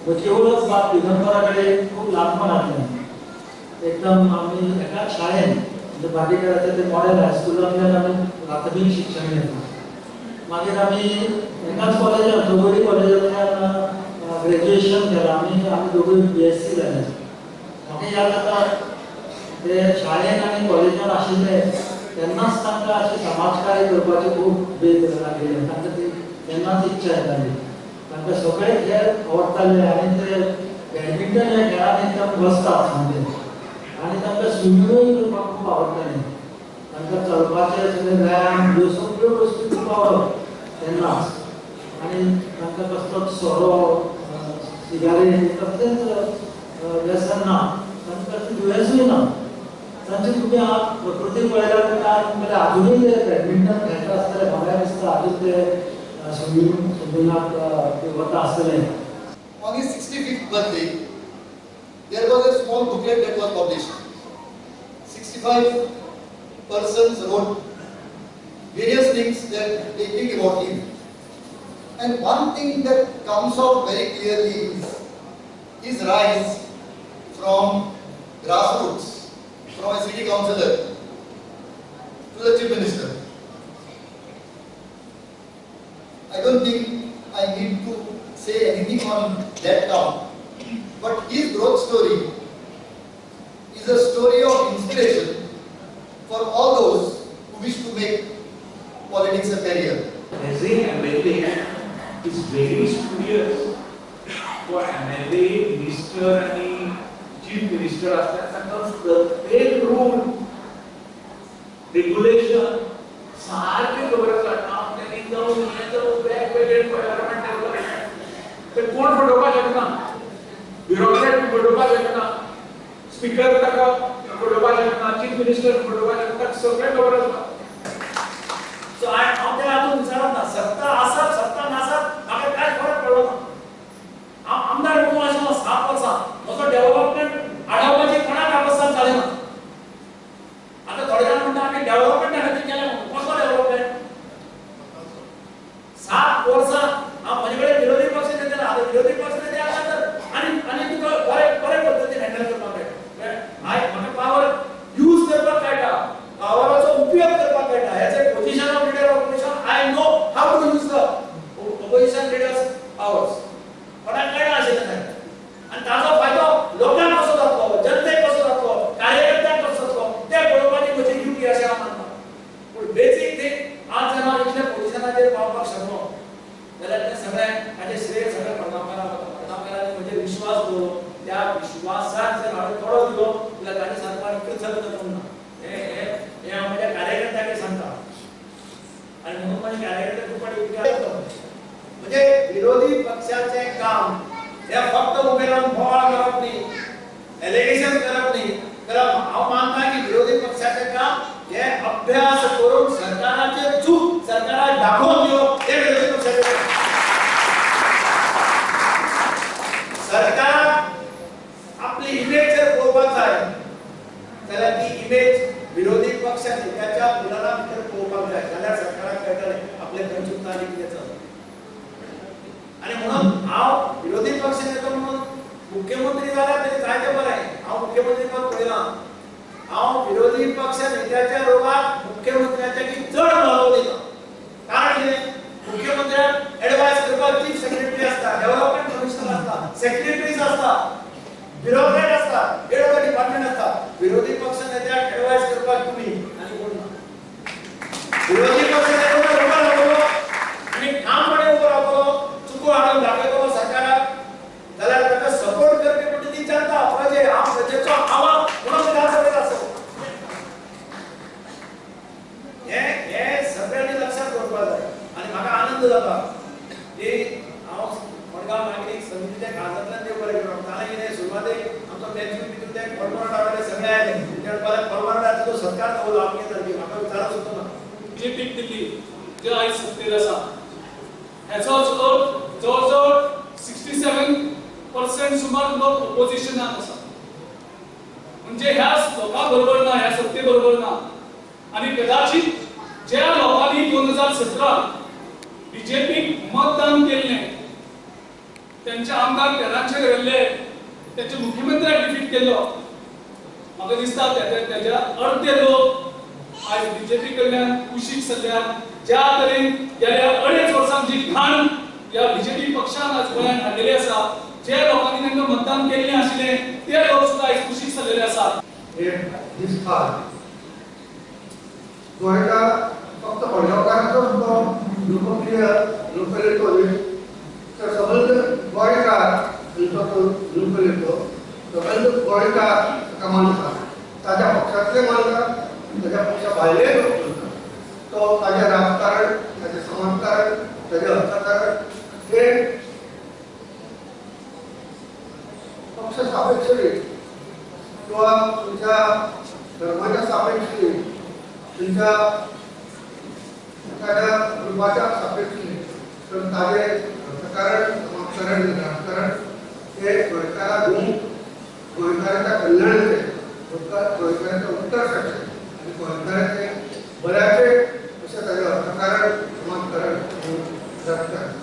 म्हजी वळख बाब दिगंबरा कडेन खूब ल्हानपणांतल्यान. एकदम आमी एकाच शाळेन, म्हणजे भाटीकाराच्या ते मॉडेल हायस्कुलांतल्यान आमी प्राथमीक शिक्षण घेतलां. मागीर आमी एकाच कॉलेजान, जोगोरी कॉलेजांतल्यान ग्रॅज्युएशन केलां. आमी आमी दोगूय बीएससी जाले. म्हाका याद जाता, ते शाळेन आनी कॉलेजान आशिल्ले तेन्नाच तांकां अशें समाजकार्य करपाचें खूब बेद लागिल्लें. तांकां ती तेन्नाच इच्छा येताली. तांकां सगळे खेळ आवडटाले आनी ते बॅडमिंटन ह्या खेळान एकदम बसतात सामके आनी तांकां स्विमींगूय करपाक खूब आवडटालें. तांकां चलपाचे सगळे व्यायाम, ह्यो सगळ्यो गोश्टी खूब आवडप तेन्नाच. आनी तांकां कसलोच सोरो, सिगारेट कसलेंच व्यसन ना. तांकां कसलें दुयेंसूय ना. तांची तुमी प्रकृती पळयल्यार तुमकां आजुनूय ते बॅडमिंटन खेळटा आसतले. म्हाका दिसता आजून ते स्विमिंगाक वता आसतले. On his 65th birthday, there was a small booklet that was published. 65 persons wrote various things that they think about him. And one thing that comes out very clearly is his rise from grassroots, from a city councillor to the chief minister. I don't think I need to say anything on that count, but his growth story is a story of inspiration for all those who wish to make politics a career. As a MLA is very studious. तो MLA, minister आणि chief minister असल्या ताका प्रत्येक rule, regulation सारकें खबर आसा. Town planning जावं, हें जावं, वेगवेगळे एनवायरमेंट डेव्हलपमेंट, ते कोण फटोवपाक शकना. ब्युरोक्रेट फटोवपाक शकना, स्पीकर ताका फटोवपाक शकना, चीफ मिनिस्टर फटोवपाक शकना, सगळें खबर आसा. सो हांव ते हातूंत विचारत ना. सत्ता आसत, सत्ता नासत, म्हाका कांय फरक पडलो ना. हांव आमदार म्हणून आशिल्लो 7 वर्सां. म्हजो डेव्हलपमेंट आडावपाची कोणाक कापस्तान जालें ना. आतां थोडे जाण म्हणटा आमी डेव्हलपमेंटा खातीर केलें म्हणून. कसो डेव्हलपमेंट? 7 वर्सां हांव म्हजे कडेन विरोधी पक्ष नेते ना. आतां विरोधी पक्ष नेते आसला तर आनी आनी तुका बरे बरे पद्दतीन हँडल करपाक मेळटा. हाय, म्हाका पावर यूज करपाक कळटा, पावराचो उपयोग करपाक कळटा. As a position of leader of opposition, I know how to use the opposition leader's powers. कोणाक कळना आशिल्लें तें. आनी ताचो फायदो लोकांक कसो जातलो, जनतेक कसो जातलो, कार्यकर्त्यांक कसो जातलो, तें पळोवपाची म्हजी ड्युटी अशें हांव मानता. पूण बेसीक थिंग, आज जर हांव इतल्या पोझिशनाचेर पावपाक शकलो जाल्यार तें सगळें ताचें श्रेय सगळें मडगांवकारांक वता. मडगांवकारांनी म्हजेर विश्वास दवरलो. त्या विश्वासाक जर हांवें तोडो दिलो जाल्यार ताचे सारको आनी कृतज्ञ कोण ना. हें हें हें हांव म्हज्या कार्यकर्त्यांकय सांगता आनी म्हणून म्हजे कार्यकर्ते खूब फावटी विचारता. म्हणजे विरोधी पक्षाचे काम हे फक्त उबे रावन बोवाळ करप न्ही, एलिगेशन करप न्ही, तर हांव मानता की विरोधी पक्षाचे काम हे अभ्यास करून सरकाराचे चूक सरकाराक दाखोवन दिवप, हे विरोधी पक्षाचे काम. सरकाराक आपली इमेज जर पळोवपाक जाय जाल्यार ती इमेज विरोधी पक्ष नेत्याच्या मुलाना भितर पळोवपाक जाय, जाल्यार सरकाराक कळटलें आपलें खंय चुकता आनी कितें चलता. आनी म्हणून हांव विरोधी पक्ष नेतो म्हणून मुख्यमंत्री जाल्यार तरी जायते बरें. हांव मुख्यमंत्री पद पळयलां. हांव विरोधी पक्ष नेत्याच्या रोलाक मुख्यमंत्र्याच्या की चड म्हत्व दिता. कारण कितें? मुख्यमंत्र्याक एडवायस करपाक चीफ सेक्रेटरी आसता, डेव्हलपमेंट कमिशनर आसता, सेक्रेटरीज आसता, ब्युरोक्रेट आसता, हेड ऑफ the department आसता. विरोधी पक्ष नेत्याक एडवायस करपाक तुमी आनी कोण ना. विरोधी पक्ष नेतो उबो रावतलो आनी ठामपणे उबो रावतलो, चुको हाडून दाखयतलो सरकाराक, जाल्यार ताका सपोर्ट करपी म्हणटा ती जनता, प्रजे. हांव प्रजेचो आवाज म्हणून विधानसभेत आसो. हे हे सगळ्यांनी लक्षात दवरपाक जाय. आनी म्हाका आनंद जाता की हांव मडगांव नागरीक समितीच्या काळजांतल्यान देव बरें करूं. जालें कितें, सुरवातेक आमचो मॅथ्यू बिथ्यू ते कॉर्पोरेटावाले सगळे आयले. ते म्हणपाक कॉर्पोरेटाचो सरकार दवरलो आमगे सारकी, म्हाका विचारत सुद्दां ना. बीजेपीक दिली, जे आयज सत्तेर आसा, हेचोच अर्थ जवळ जवळ 67% सुमार लोक ओपोजिशनान आसा. म्हणजे ह्या लोकां बरोबर ना, ह्या सत्ते बरोबर ना. आनी कदाचित ज्या लोकांनी 2017 बीजेपीक मतदान केल्लें त्यांचे आमदार 13चेर गेल्ले, त्यांचे मुख्यमंत्र्याक डिफीट केल्लो. म्हाका दिसता त्याच्या अर्दे लोक आयज बीजेपी कडल्यान कुशीक सरल्यात. ज्या तरेन गेल्या 2.5 वर्सांक जी घाण ह्या बीजेपी पक्षान आज गोंयांत हाडलेली आसा, जे लोकांनी तांकां मतदान केल्लें आशिल्लें ते लोक सुद्दां आयज कुशीक सरलेले आसात. एक दिसता गोंयकार फक्त मडगांवकारांचोच तो लोकप्रिय लोकनेतो न्ही, तर सबंद गोंयकार तो लोकनेतो सबंद गोंयकार ताका मानता, ताज्या पक्षांतले मानता, ताज्या पक्षा भायले लोक मानता. तो ताजें राजकारण, ताजें समाजकारण, ताजें अर्थकारण हे पक्ष सापेक्ष न्ही किंवा तुमच्या धर्माच्या सापेक्ष न्ही, तुमच्या एखाद्या ग्रुपाच्या सापेक्ष न्ही, तर ताजें अर्थकारण, समाजकारण, राजकारण हे गोंयकाराक घेवन गोंयकाराच्या कल्याणाचें, गोंयकाराच्या उत्कर्शाचें आनी गोंयकाराचें बऱ्याचें अशें ताजें अर्थकारण, समाजकारण, राजकारण.